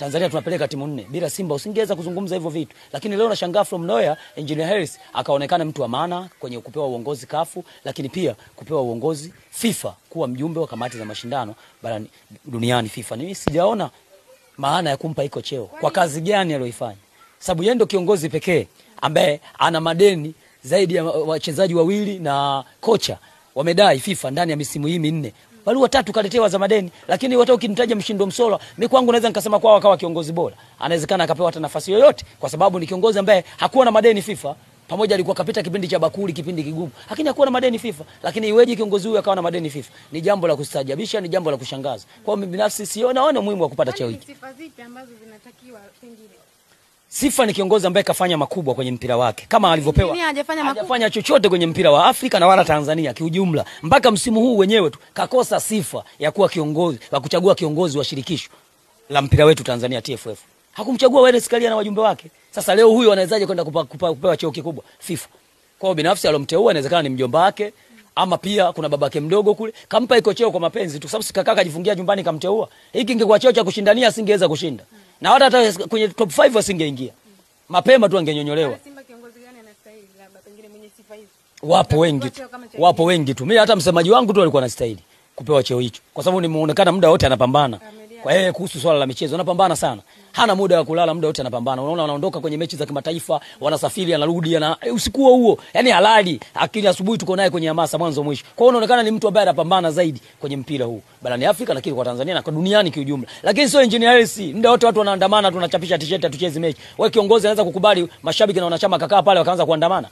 Tanzania tunapeleka timu 4. Bila Simba usingeweza kuzungumza hivyo vitu. Lakini leo nashangaa from nowhere Engineer Harris akaonekana mtu wa maana kwenye kupewa uongozi kafu, lakini pia kupewa uongozi FIFA, kuwa mjumbe wa kamati za mashindano barani duniani FIFA. Mimi sijaona maana ya kumpa iko cheo. Kwa kazi gani aliyoifanya? Sababu yeye ndio kiongozi pekee ambaye ana madeni zaidi ya wachezaji wawili na kocha wamedai FIFA ndani ya misimu hii 4. Barua 3 kaletewa za madeni, lakini hata ukimtaja Mshindo Msola, mimi kwangu naweza nikasema kwao akawa kiongozi bora. Anawezekana akapewa hata nafasi yoyote kwa sababu ni kiongozi ambaye hakuwa na madeni FIFA. Pamoja alikuwa kapita kipindi cha bakuli, kipindi kigumu, lakini hakuwa na madeni FIFA. Lakini iweje kiongozi huyu akawa na madeni FIFA? Ni jambo la kustaajabisha, ni jambo la kushangaza. Kwa mimi binafsi siona umuhimu wa kupata cheo hiki. Sifa zipi ambazo zinatakiwa pengine? Sifa ni kiongozi ambaye kafanya makubwa kwenye mpira wake. Kama alivyopewa. Hajafanya chochote kwenye mpira wa Afrika na wala Tanzania kiujumla. Mpaka msimu huu wenyewe tu kakosa sifa ya kuwa kiongozi, wa kuchagua kiongozi wa shirikisho la mpira wetu Tanzania TFF. Hakumchagua Wallace Karia na wajumbe wake. Sasa leo huyu anawezaje kwenda kupewa cheo kikubwa FIFA? Kwa hiyo binafsi alomteua inawezekana ni mjomba wake, ama pia kuna babake mdogo kule kampa iko cheo kwa mapenzi tu, sababu kaka kajifungia nyumbani kamteua. Hiki ingekuwa cheo cha kushindania asingeweza kushinda. Na hata kwenye top 5 asingeingia. Mapema tu angenyonyolewa. Simba kiongozi gani anastahili labda pengine mwenye sifa hizo? Wapo wengi tu. Wapo wengi tu. Mimi hata msemaji wangu tu alikuwa anastahili kupewa cheo hicho. Kwa sababu nimeonekana muda wote anapambana. Kwa yeye kuhusu swala la michezo anapambana sana. Hana muda wa kulala, muda wote anapambana. Unaona wanaondoka kwenye mechi za kimataifa, wanasafiri, anarudi ana usiku huo. Yaani halali, akili asubuhi tuko naye kwenye hamasa mwanzo mwisho. Kwa hiyo unaonekana ni mtu ambaye anapambana zaidi kwenye mpira huu barani Afrika, lakini kwa Tanzania na kwa duniani kiujumla. Lakini sio Engineer Harris, muda wote watu wanaandamana, tunachapisha t-shirt, hatuchezi mechi. Wewe kiongozi anaweza kukubali mashabiki na wanachama kakaa pale wakaanza kuandamana?